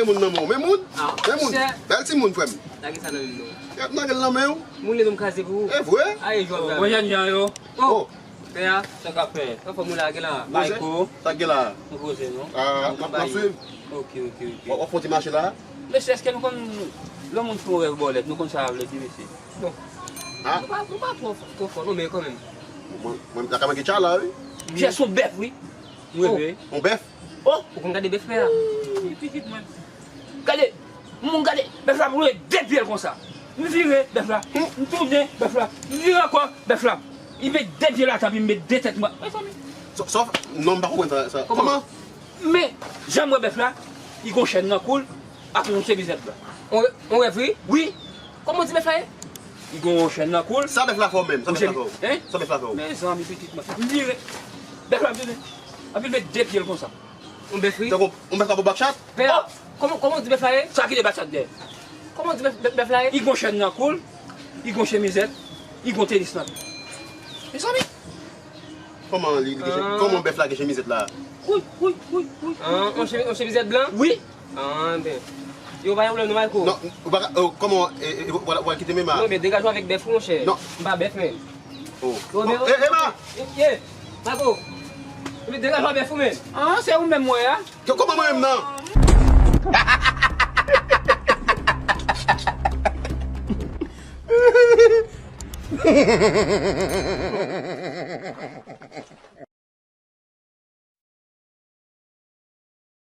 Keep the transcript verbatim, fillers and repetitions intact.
Moun nan men w, men moun. Men moun. Bèl timoun, frè m. Lage sa nan men m non. Y ap lage l nan men w. Moun li nou m kraze pou ou. E vre? Aye, jwèt la. Bon, jèn jan yo. Oh. Pè a. Sa k ap fè? Anfòm ou la, gen la. Bay kou. Sa k gen la? Nou poze non. Ah, m ap swiv. Ok, ok, ok. W ap fè yon ti mache la? Mesye, èske nou konn lè yon moun fè yon rèv bòlèt, nou konn sa vle di, mesye? Bon. Ah. Nou pa, nou pa twò, twò fò non, men kanmenm. Mwen, mwen, lakay mwen gen tchala, wi. Jès yon bèf, wi. M reve. Yon bèf? Oh! Ou konn gade bèf la? Wi, pitit mwen. Gade, m gade, bèf la boule de pye l konsa. M vire, bèf la. M tounen, bèf la. M vire ankò, bèf la. Li met de pye l atè, epi m met de tèt mwen. Mezanmi. Sa, sa, non, m pa konprann sa, sa. Kòman? Men, jan m wè bèf la, li gon chèn nan kou l, ak yon chemizèt blan. On, on rèv, wi? Wi. Kòman w di bèf la ye? Li gon chèn nan kou l. Sa bèf la fè w menm? Sa bèf la fè w? Hein? Sa bèf la fè w? Mezanmi, pitit mwen. M vire. Bèf la vire. Epi l met de pye l konsa. On bèf, wi. Tankou, on bèf la pou bakchat? Pè a, kòman, kòman w di bèf la ye? Sa ki de bakchat dèyè. Kòman w di bèf, bèf, bèf la ye? Li gon chèn nan kou l, li gon chemizèt, li gon tenis nan pye. Mezanmi. Kòman li, li gen che-, kòman bèf la gen chemizèt la? Wi, wi, wi, wi. Ah, on chemi-, on chemizèt blan? Wi. Ah, ben. Yo, pa gen pwoblèm non, Mayko. Non, ou pa ka, euh, kòman, e, e, w al, w al kite m la? Non, men degaj ou avèk bèf ou, monchè. Non. M pa bèf, men. Oh. Yo, men, oh, eh, Emma! Ye, ye. Mayko. Men degaj ou avèk bèf ou, men. Ah, se ou menm mwen a? Kòman mwen menm nan?